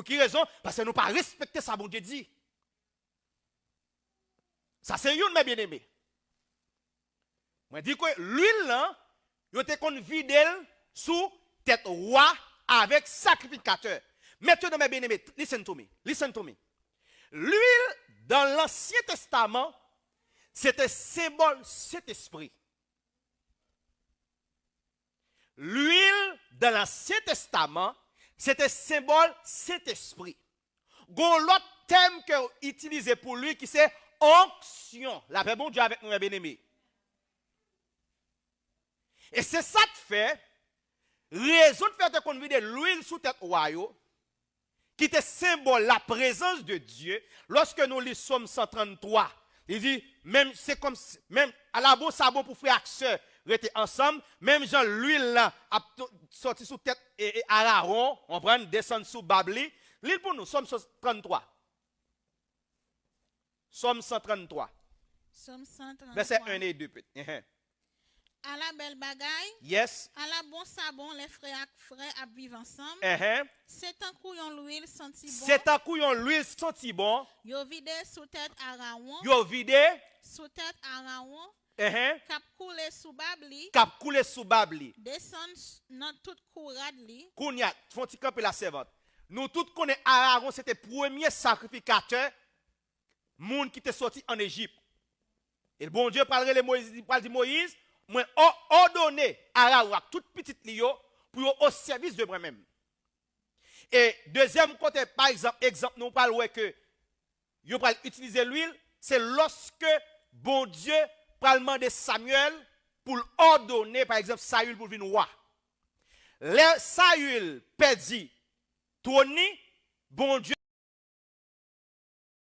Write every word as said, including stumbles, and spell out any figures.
Ki rezon? Paske nou pa respekte sa Bondye di. Sa se youn, men byeneme. Mwen di ke lwil lan, yo te konn vide l sou tèt wa avèk sakrifikatè. Mentnan, men byeneme, listen to me, listen to me. Lwil dan Lansyen Testaman, se te senbòl Sentespri. Lwil dan Lansyen Testaman, se te senbòl Sentespri. Gon lòt tèm ke yo itilize pou lwil ki se onksyon. Lapè Bondye avèk nou, men byeneme. E se sa k fè, rezon k fè yo te konn vide lwil sou tèt wa yo, ki te senbòl la prezans de Dye, lòske nou li Sòm san trann twa, li di, menm, se kòm si, menm, ala bon sa bon pou frè ak sè rete ansanm, menm jan lwil lan ap to-, sòti sou tèt e, e Arawon, konprann, desann sou bab li, li l pou nou, Sòm san trann twa. Sòm san trann twa. Sòm san trann twa. Vèsè en e de, pet. Ehe. Ala bèl bagay. Yes. Ala bon sa bon, lè frè ak frè ap viv ansanm. Ehe. Se tankou yon lwil santi bon. Se tankou yon lwil santi bon. Yo vide sou tèt Arawon. Yo vide. Sou tèt Arawon. Ehe. K ap koule sou bab li. K ap koule sou bab li. Desann s-, nan tout kou rad li. Kounye a, fè yon ti kanpe la, sèvant. Nou tout konnen Arawon se te premye sakrifikatè moun ki te sòti ann Ejip. E Bondye pral rele Moyiz, li pral di Moyiz, mwen ò-, òdone Arawon ak tout pitit li yo pou yo o sèvis de mwen menm. E dezyèm kote, pa egzanp, egzanp nou pral wè ke yo pral itilize lwil, se lòske Bondye pral mande Samyèl pou l òdone, pa egzanp, Sayil pou l vin wa. Lè Sayil pèdi twòn li, Bondye